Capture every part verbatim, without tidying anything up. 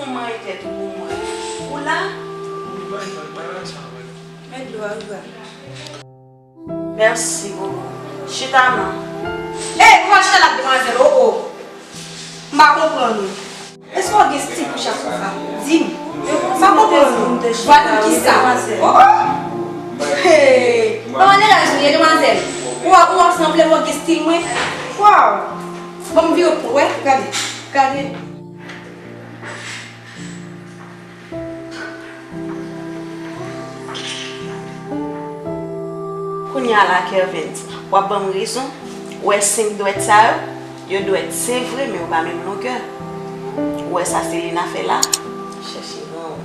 Ou manyen tèt ou pou mwen. Ou la? Mwen pa, mwen pa nan sa, mwen. Mèt dlo a, ou la. Mèsi, Gogo. Chita non. Ey, ou pa chita la, demwazèl, o, o. M pa konprann ou. Èske w gen stil pou chat konsa? Di m. M pa konprann ou. Gad kisa. O, o. Hey. Kòman de laj nou ye, demwazèl? Ou a, ou a sanble w gen stil mwen. Waw. Bon, m vire pou w, wè. Gade. Gade. Kounye a la, Kervens, w ap ban m rezon. Ou wè senk dwèt sa yo? Yo dwèt, se vre, men yo pa menm longè. Ou wè sa Selena fè la? Chèche rann.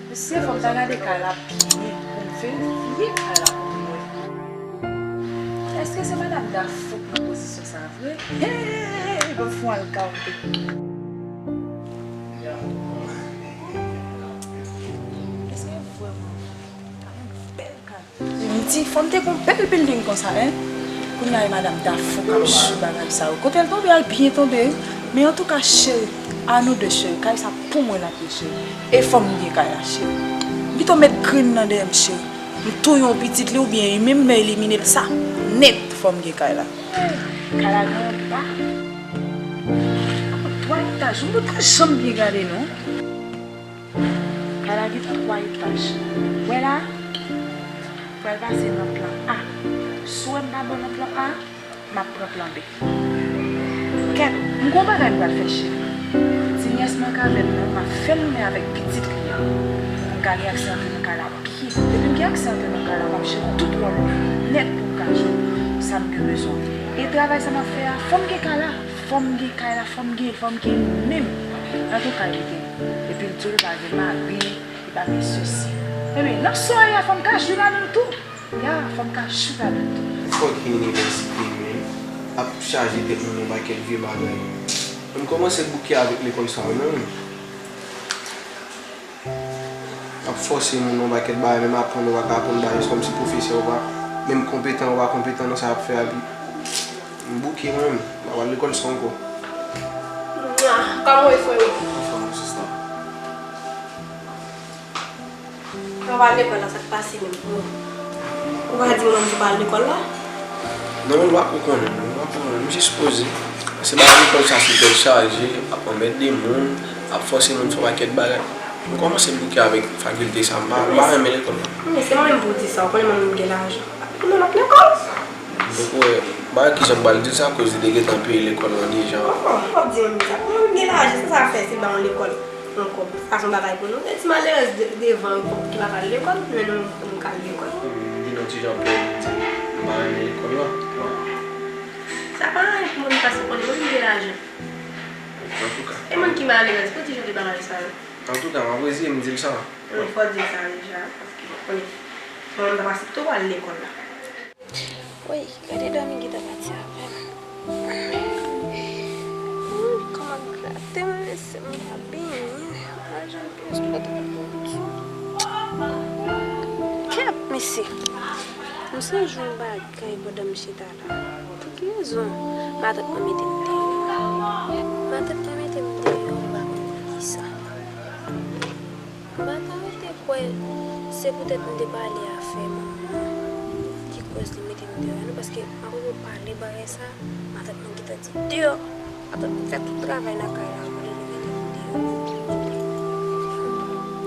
Mesye, fò m ta gade kay la byen pou m verifye kay la pou m wè. Èske se madanm Dafou k nan pozisyon sa vre? Hey, bon, fò al gade. Èske vrèman? Yon bèl kay. Li di, fò m te gon bèl building konsa, en. Kounye a, e madanm Dafou k ap jwe bagay sa yo. Kote l tonbe a, l byen tonbe, wi. Men antouka, cheri, a nou de, cheri, kay sa pou mwen l ap ye, cheri. E fò m gen kay la, cheri. M pito met grenn nan dèyè m, cheri. M touye yon pitit li oubyen menm mwen elimine l sa nèt, fò m gen kay la. Kay la gen anba. Twa etaj, mwen pa janm byen gade non. Kay la gen twa etaj. Wè la, pral pase nan plan A. Si w wè m pa bon nan plan A, m ap pran plan B. Kèt, m gon bagay m pral fè cheri. Ti nyès mwen k avè m nan, m ap fè l renmen avèk pitit li an. M ka gen aksè antre nan kay la byen. Depi m gen aksè antre nan kay la, m ap jere tout wòl mwen nèt pou m ka jwenn sa m gen bezwen. E travay sa m ap fè a, fò m gen kay la. Fò m gen kay la, fò m gen, fò m gen menm. Antouka, li gen. Epi l di w li pa gen mari, li pa gen sesi. Ebyen, nan soyèl la, fò m ka jwi ladan l tou. Ya, fò m ka jwi ladan l tou. Fòk inivèsite, men, ap chaje tèt moun yon pakèt vye bagay. M kòmanse bouke avèk lekòl sa yo, non. Ap fòse moun nan yon pakèt bagay, menm aprann ou pa ka aprann bagay, se kòmsi pwofesè ou pa menm konpetan, ou pa konpetan nan sa y ap fè a, epi m bouke mwen menm, m pa pral lekòl sa ankò. Mwa, kòman w ye, frè m? Anfòm, sista. Ou pa pral lekòl la, sa k pase menm? Ou pa di mwen ou pa al lekòl la? Non, men lwa pou konnen, non, lwa pou konnen. M jis poze. Paske bagay lekòl sa se tèt chaje, ap anmède moun, ap fòse moun fè pakèt bagay. M kòmanse bouke avèk fakilte sa, m pa, m pa renmen lekòl la. Men se mwen menm pou w di sa, ou konnen mwen menm m gen lajan. Epi nou n ap lekòl. Donk, ou wè, m pa wè kijan m pral di l sa, akoz li te gentan peye lekòl lan deja. Oh, w ap di yon mizè. Mwen menm m gen lajan, sa sa fè, se ba yon lekòl. Yon kòb. Sa se yon bagay pou nou. E ti malerèz de, devan yo ki pa ka al lekòl, men nou, nou ka al lekòl. M vin yon ti jan pè, m pa renmen lekòl la. Sa pa anyen pou mwen, paske konnen mwen, m gen lajan. Antouka. E moun ki malerèz, pou ti jan de bagay sa yo. Antouka, m ap reziye m di l sa. Wi, fò w di l sa deja, paske konnen. Mwen, m ta pase tou al lekòl la. Woy, gade dòmi ki ta pati avè m. Hmm, kò m ap grate m, mesye, m pa benyen. Lajan plis pa ta bon tou. Kèt, mesye. M sonje yon bagay pandan m chita la. Pou ki rezon matant mwen mete m deyò? Matant mwen mete m deyò, m pa konn poukisa. M pa ta rete kwè se poutèt m te pale afè manman ki koz li mete m deyò a non, paske m ap pale bagay sa, matant mwen gentan di deyò. Matant mwen fè tout travay nan kay la pou li, li mete m deyò.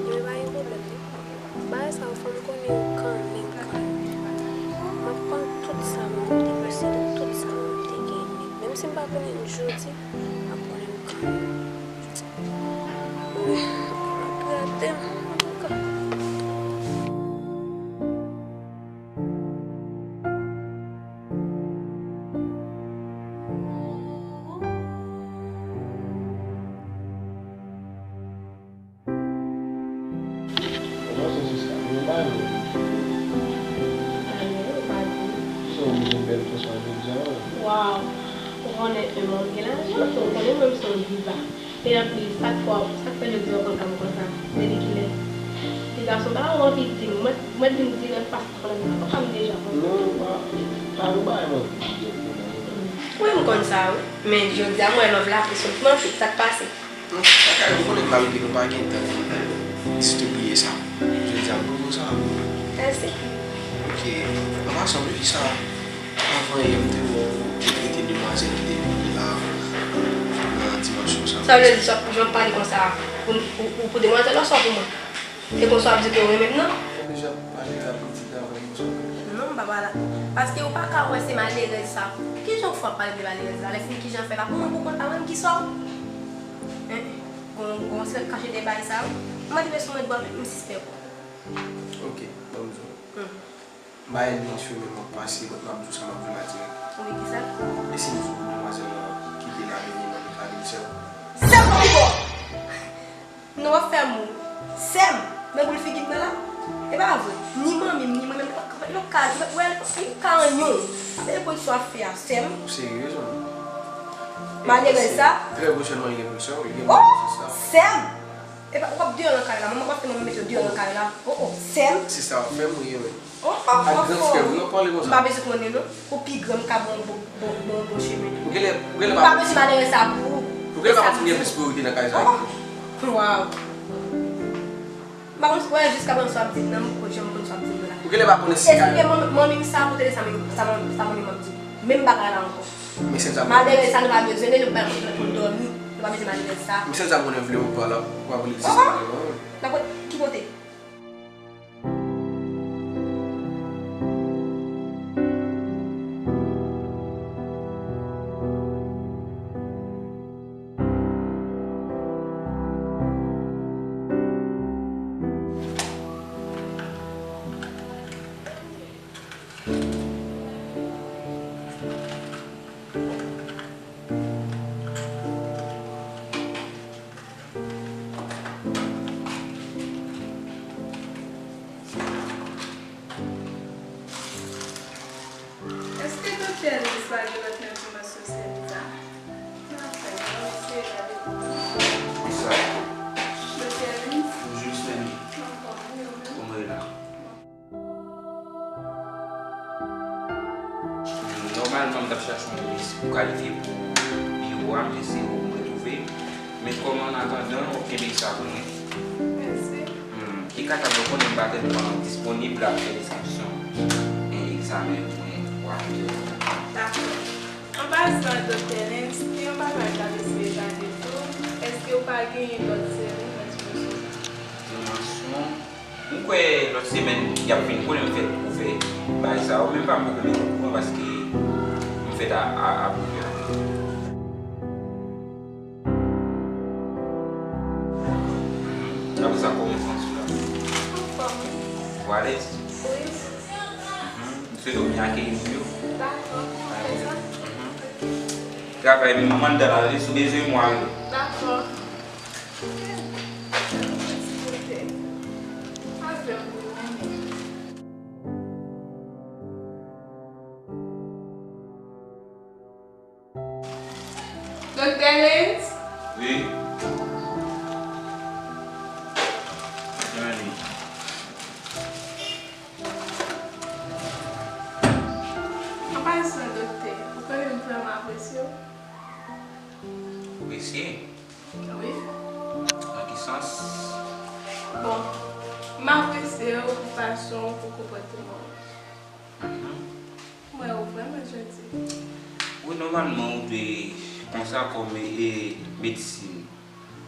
Ebyen pa gen pwoblèm non. Bagay sa yo fò m konnen yo kanmenm, kanmenm. M ap pran tout sa mwen te posede, tout sa mwen te genyen. Menm si m pa konnen l jodi, m ap konnen l kanmenm. Wi, m ap grate m, antouka. Kòman se sista? Mwen pa renmen. Sa w bezwen bèl konsa jodi a? Waw! Ou konnen mwen gen lajan, ou konnen mwen se yon diva. E anplis, sak fè, sak fè jodi a ou konn ka m konsa? Depi kilè? Ti gason pa anvi di m, mwen, mwen di m dirèk paske konnen m pa konn deja konsa. Non, pa, pa yon bagay m anvi di w. Wi, m konn sa, wi. Men jodi a, m wè love la plis, m anvi, sak pase? Non, bagay, ou konnen m pa rete, nou pa gen tan distribiye sa. Jodi a, m poko sa. Mèsi. Ok. An pasan, wi, sa, avan yè, m te wè w te trete demwazèl ki te vini la nan dimansyon sa. Sa vle di, sa, jan w pale konsa, pou, pou, pou, pou demwazèl la, sa pou mwen? Se konsa w ap di ke w renmen m nan? Mwen deja pale la pou di travay konsa. Non, m pa pale. Paske ou pa ka wè se malerèz sa. Kijan w fè w ap pale de malerèz la? Lè fini kijan fè la pou mwen pou kont pa mwen ki sa w? Hein? Gon, gon sèl kache de bagay sa wi. Mwen rive sou mwen dwa m sispèk ou. Ok, ban m di w. Hmm. M pa enmi sou men m ap pase, but m ap di w sa, m ap di w la dirèk. Wi, kisa? E si m di w demwazèl lan ki te la vini nan leta de sè w? Sè m pi bon! Non, w ap fè m ri. Sè m! Men boul figi m nan la. E pa vre. Ni manmi m, ni mwen menm, nou pa ka, nou pa ka anyen. Ape de pozisyon ap fè a, sè m. Ou serye, zòn? Malerèz sa. Trè pwochènman, li gen presyon, li gen presyon, sista. Sè m! E pa, w ap deyò nan kay la. Manman, w ap fè manman mete w deyò nan kay la. Oh, oh, sè m! Sista, w ap fè m ri, wi. Oh, oh, oh, oh. Ak gran frè m, wi, w ap pale konsa. M pa bezwen konnen, non. Ou pi gran, m ka ba w bon, bon, bon, bon chemen. Ou genlè, ou genlè pa kontinye. M pa bezwen malerèz sa pou ou. Ou genlè pa kontinye plis priyorite nan kay sa. Oh, oh. Waw. M pa konn, wè, jiska prezan sa w ap di m nan, m poko janm konn sa w ap di m nan la. Ou genlè pa konnen si kay. Esplike manmi, manmi m sa, pou tande sa manmi, sa manmi, sa manmi m ap di. Menm bagay la ankò. Malerèz sa nou pa bezwen li, nou pa bezwen pou l dòmi. Nou pa bezwen malerèz sa. Misye sa konnen vle ou pa la, ou pa vle di sa. Oh, oh. Nan kot, ki kote? Èske Doktè Lens pa gen lòt enfòmasyon sou sèvis a? N ap fè, n ap eseye gade pou nou. Bonjou. Doktè Lens? Bonjou, Miss Melly. Anfòm, wi, ou menm? Kòman w ye la? Nòmalman, m t ap chache yon lis pou kalifye pou biwo a, men se ou m retwouve. Men kòman, an atandan, w ap kenbe sa pou mwen? Mèsi. Hmm, e ka ta bon konnen m pa tèlman disponib la pou fè deskripsyon, e, egzamen pou mwen pou apre. Dakò. An pasan, Doktè Lens, gen yon bagay m t ap eseye gade tou. Èske w pa genyen lòt seri nan dimansyon sa? Dimansyon? M kwè lòt semèn y ap fin konnen m fèt pou fè bagay sa yo, men m pa poko menm okouran paske m fèt a, a, a pwemye a. Apre sa, kòman w santi w la? Anfòm, wi. Ou alèz? Wi. Mhm. M swete w byen akeyi moun yo. Dakò, m ap fè sa. Mhm. Travay, m anndan la, si w bezwen mwen, ale. Dakò. Ok. Mwen ti kote. Avè m pou mwen menm. Doktè Lens? Wi. Mwen menm. An pasan, doktè, ou konnen m vrèman apresye w. Apresye? Wi. Nan ki sans? Bon, m apresye w pou fason w, pou konpòteman w. Mhm. M wè w vrèman janti. Wi, nòmalman, ou dwe konsa kòm, e, medsin.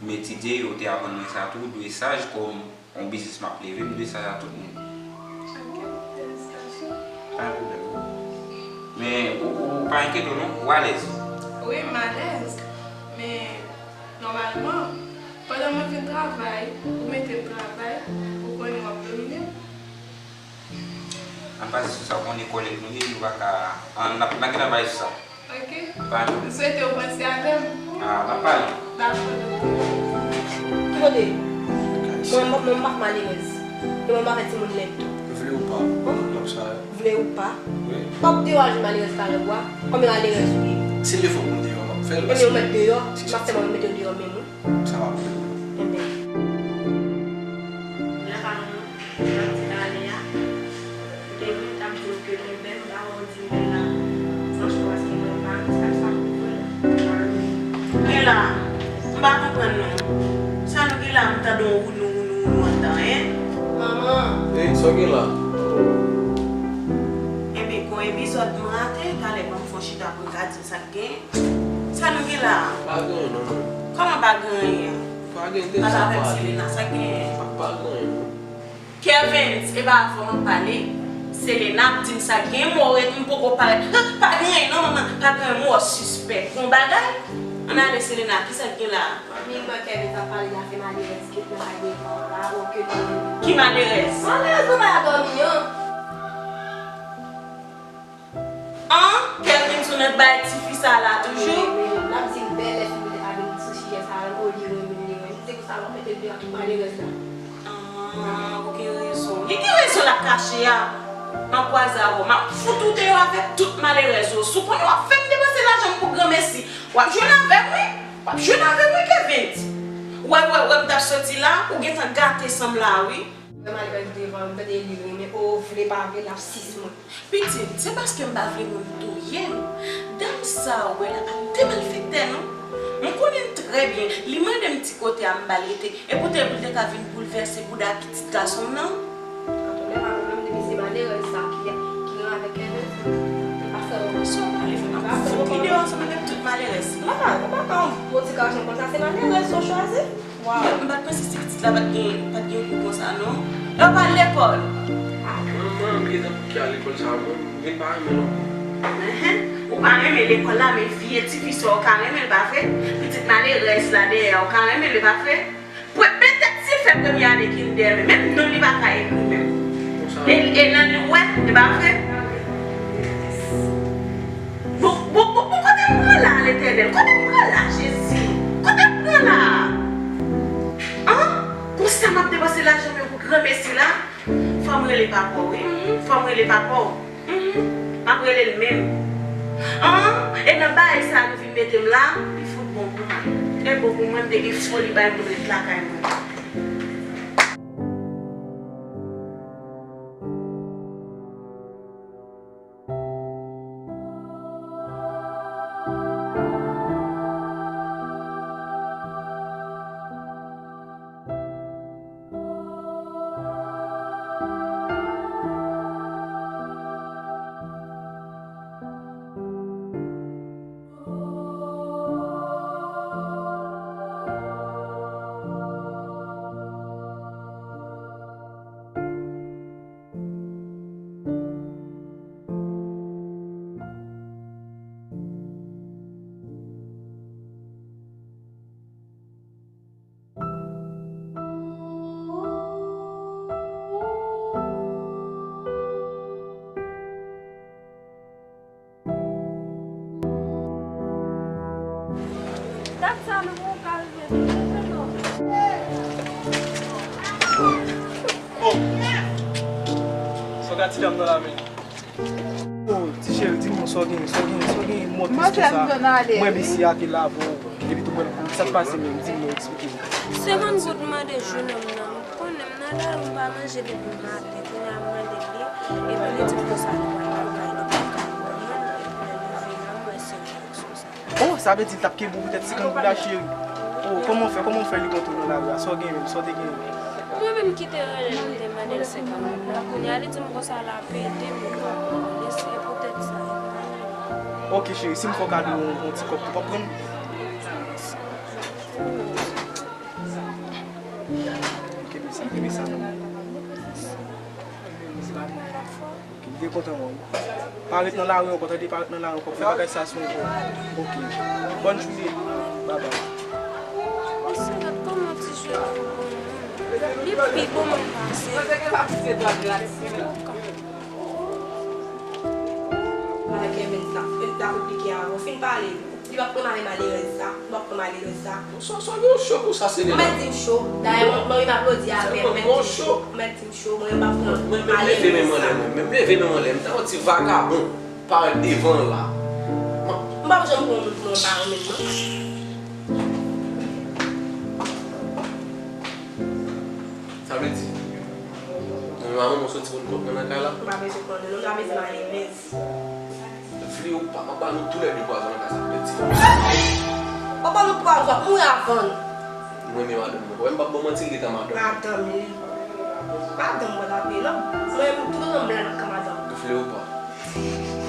M etidye, yo te aprann mwen sa tou, ou dwe saj kòm yon biznis m ap leve, m dwe saj a tout moun. Ok, felisitasyon. Pa gen pwoblèm. Men, ou, ou pa enkyete w non, ou alèz? Wi, m alèz. Men, nòmalman, pandan mwen vin travay, ou mete m travay, ou konnen w ap domine m. Ann pase sou sa, ou konnen kòlèg nou ye, nou pa ka, ann, n ap, n ap travay sou sa. Ok. Pa gen. M swete w panse avè m. Ah, n ap pale. Dakò, doktè. Ki kote? Mwen, mwen, mwen pa malerèz. E mwen pa fè timoun lèd tou. Vle ou pa, m ap sa. Vle ou pa. Wi. W ap dewaje malerèz talè ou a. Kòm malerèz ou ye. Si l fò pou m deyò, m ap fè l. Ebyen, ou mèt deyò. M ap fè mwen mete w deyò menm, wi. Sa va pou ou. Ebyen. Lè pa nou, jan m di talè a, m te vin, m t ap di w ke m bèl, m pa wè w di m bèl la. Franchman, paske mwen pa, m sa, sa pou mwen. Gen la. M Pa konprann non. Sa nou gen la, m tande yon wounou, wounou, wounou anndan, en? Manman. Ey, sa w gen la? Enben, kon episode m rate, talè ban m fè yon chita pou m ka di l sa k genyen. Sa nou gen la? Pa gen anyen non, manman. Kòman pa gen anyen? Pa gen anyen, pa t avè m sa. Selena, sa k genyen? Pa, pa gen anyen non. Kervens, e pa avè w m ap pale. Selena ap di m sa k gen, mwen ret, m poko parèt. Pa gen anyen non, manman, pa gen anyen, mwen sispèk yon bagay. Ann ale, Selena, kisa k gen la? Manmi, mwen Kervens ap pale de afè malerèz ki nan kay Devan an la, o ke li. Ki malerèz? Malerèz nan kay a dòmi an. An, Kervens ou nan bay tifi sa la toujou? Wi, wi, l ap di m bèlè fi poutèt avè m sou sijè sa a, o li renmen, li renmen. Se pou sa m ap mete l deyò ak tout malerèz la. Ah, ou gen rezon. Li gen rezon l ap kache a. M ap kwaze avè w. M ap fout ou deyò avèk tout malerèz ou. Si w konnen w ap fè m depanse lajan m pou granmesi. W ap jwenn avè m, wi. W ap jwenn avè m, wi, Kervens. Wè, wè, wè, m t ap soti la, ou gentan gate san m la, wi. Wè malerèz Devan, m tande li renmen, o vle pa vle, l ap sis mwen. Pitit, se paske m pa vle moun touye m. Dam sa ou wè la pa t de malfektè non. M konnen l trè byen. Li mande m ti kote a m ba l rete. E poutèt pou l te ka vin boulvèse bouda pitit gason m nan. Antouka, pa pwoblèm, depi se malerèz sa ki, ki gen avèk Kervens, li pa fè w. Sa w pale fè m ap fout li deyò ansanm avèk tout malerèz. Papa, papa, yon bon ti gason konsa, se malerèz ou chwazi. Waw. M pa t panse si pitit la pa t gen, pa t gen gou konsa non. E w pa al lekòl? Mwen, mwen, m gentan poko al lekòl sa, mwen, m vin pa renmen non. Enhen. Ou pa renmen lekòl la, men vye tifi sa w ka renmen l, pa vre? Pitit malerèz la dèyè a, w ka renmen l, pa vre? Pre-, petèt si l fè premye ane kindè, men menm non li pa ka ekri menm. Konsa. E, e nan li w wè, e pa vre? Bon, bon, bon, bon, kote m pran la, Letènèl? Kote m pran la, Jezi? Kote m pran la? An? Konsa m ap depanse lajan mwen pou granmesi la? Fò m rele papa w, wi. Fò m rele papa w. M ap rele l menm. An? E nan bagay sa nou vin mete m la, li fout bon pou mwen. E bon pou mwen, m te gen foli bay moun ret lakay mwen. Dat sa nou poko ka rive vin mete non. Oh! Sa w ka ti dam nan la men? Oh, ti cheri, di m non, sa w genyen, sa w genyen, sa w genyen, mò tris konsa? Mwen, mesye a te lave w, epi tou mwen, sa k pase menm, di m non, eksplike m. Senkant goud m mande jou nonm nan, ou konnen m nan lari m pa manje depi maten, kounye a m mande li, epi li di m konsa li pral lakay li, li pral ka pran mwen, epi lè li vini an, m wè se yon reaksyon sa. Oh, sa vle di l t ap kenbe w poutèt senkant goud la, cheri? Oh, kòman w fè, kòman w fè li monte w nan lari a? Sa w gen menm, sa w te gen? Mwen menm ki te rele l, m te mande l senkant goud la. Kounye a, li di m konsa l ap ede m, m pa konn, e se poutèt sa. Ok, cheri, si m fè w kado yon, yon ti kòb tou, w ap pran l? Kenbe sa, kenbe sa non. M te kontan wè w. Pa ret nan lari ankò, tande, pa ret nan lari ankò. Fè bagay sa sou ankò. Ok. Bòn jounen. Babay. Misye, gad kòman ti jwèt yo bon moun. Li pi bon moun pase. Ala Kevin sa. Kevin ta konplike a. Ou fin pale. Li p ap pran mari malerèz sa, li p ap pran malerèz sa. Sa, sa gen yon cho pou sa, Selena. Ou mèt di m cho. Dayè, mwen, mwen, m aplodi avè w, mèt di m cho. Ou mèt di m cho, mwen, m p ap pran malerèz sa. Mwen, mwen, mwen, leve men mwen anlè mwen. Mwen leve men mwen anlè. M ta yon ti vagabon parèt devan w la. Mwen, m p ap janm pran yon moun pou mwen pa renmen l, non. Sa vle di, mwen, maman, mwen soti pou n kont mwen nan kay la? M pa bezwen konnen, non, m ta bezwen malerèz. Vle ou pa, m ap ba nou toulède pwazon nan kay sa, m te di. Papa nou pwazon, ap mouri avan nou. Mwen renmen madanm mwen. Wè m p ap ba w manti, li gentan madanm. Madanm li. Madanm mwen la peye non. Mwen menm toutotan m la nan kan madanm. Ou vle ou pa.